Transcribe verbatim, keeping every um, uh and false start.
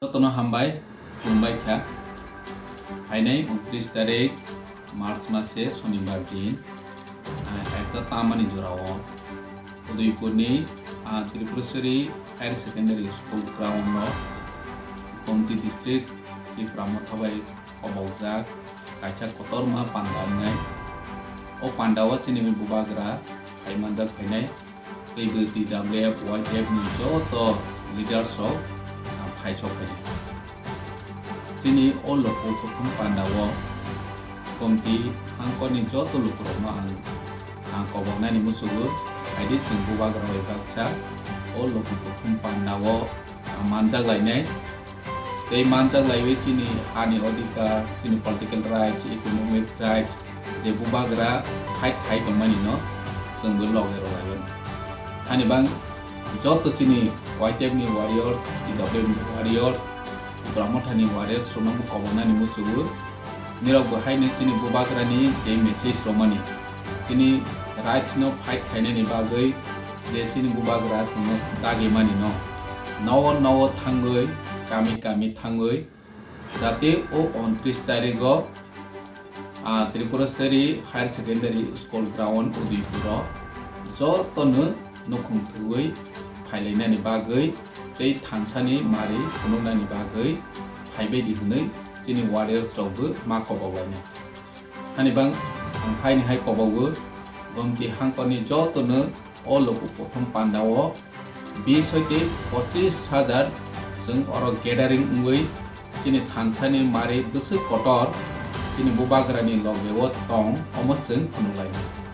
Jotono hambai, khulumbai kha. Phainai untris tarik March mase Sonibar din, ah, ekta tamani jorao Udaipurni, ah, Tripureshwari Higher Secondary School ground-o Gomti District Tipra Motha bai kobokjak kaisa kotorma panda wngnai. O pandao chini bubagra phai manjak phainai. Tei bo T W F, Y T F ni joto leaders rok, ah, phai sok phainai. Chini o luku kuthum pandao Gomti hangkorni joto lukurokno ang, ang koboknani muchugo, haidi chwng bubagra bai baksa o luku kuthum pandao, ah, manjak lainai. Tei manjak laiwi chini hani odhikar, chini political rights, economic rights, je bubagra fight khai tongmani no chwngbo loge rwlaio. Hani bang joto chini Y T F ni warriors, T W ni warriors, Tipra Motha ni warriors rokno bo koboknani muchugo. Nirok bo haino chini bubagra ni je message romani, chini rights no fight khainani bagwi, je chini bubagra chwngno dagi mani no, nowo nowo thangwi, kami kami thangwi, jate o untris tarigo, ah, Tripureshwari Higher Secondary School ground Udaipuro jotono nukhung thugwi phailainani bagwi tei thansani mari phunuknani bagwi phaibaidi hwnwi chini warriors rokbo ma kobok lainai. Hani bang ang haini hai kobogo, Gomti hangkorni jotono o luku kuthum pandao bis hoite pochis hajar chwng oro gathering wngwi chini thansani mari bwswk kotor chini bubagrani logeo tong, omo chwng phunuk lainai.